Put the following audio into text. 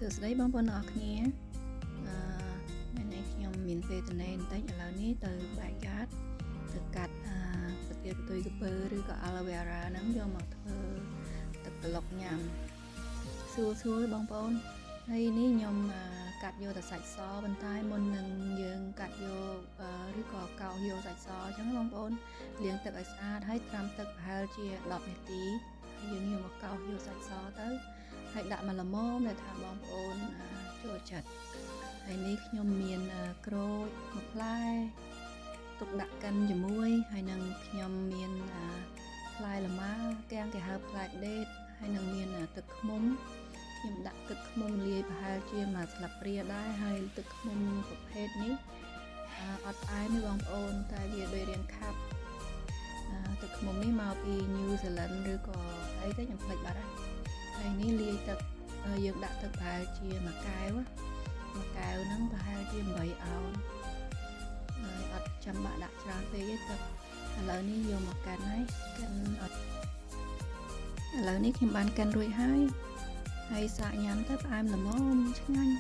សួស្តីបងប្អូនទាំងអស់គ្នាអឺថ្ងៃនេះខ្ញុំមានពេលទំនេរបន្តិចឥឡូវនេះទៅ backyard ទៅកាត់អឺប្រទាលកន្ទុយក្រពើឬក៏ aloe vera ហ្នឹងយកមកធ្វើទឹកក្រឡុកញ៉ាំស្រួលស្រួលបងប្អូនហើយនេះខ្ញុំកាត់យកតែសាច់សប៉ុន្តែមុននឹងយើងកាត់យកឬក៏កោសយកសាច់សអញ្ចឹងបងប្អូនលាងទឹកឲ្យស្អាតហើយត្រាំទឹកប្រហែលជា10នាទីហើយយើងយកមកកោសយកសាច់សទៅហើយដាក់មកល្មមដែលថាបងប្អូនចូលចិត្តហើយនេះខ្ញុំមានក្រូចមួយផ្លែទុកដាក់កិនជាមួយហើយនឹងខ្ញុំមានផ្លែលម៉ើកាំងគេហៅផ្លែដេតហើយនឹងមានទឹកឃ្មុំខ្ញុំដាក់ទឹកឃ្មុំលាយប្រហែលជាមួយស្លាបព្រាដែរហើយទឹកឃ្មុំប្រភេទនេះអត់ផ្អែមទេបងប្អូនតែវាដូចរាងខាប់ទឹកឃ្មុំនេះមកពី New Zealand ឬក៏អីទៅខ្ញុំភ្លេចបាត់ហើយហើយនេះលាយទឹកយើងដាក់ទឹកប្រហែលជាមួយកែវមួយកែវហ្នឹងប្រហែលជា8អោនហើយអត់ចាំបាក់ដាក់ច្រើនពេកទេទឹកឥឡូវនេះយកមកកិនហើយកិនអត់ឥឡូវនេះខ្ញុំបានកិនរួចហើយហើយសាកញ៉ាំទៅផ្អែមល្មមឆ្ងាញ់។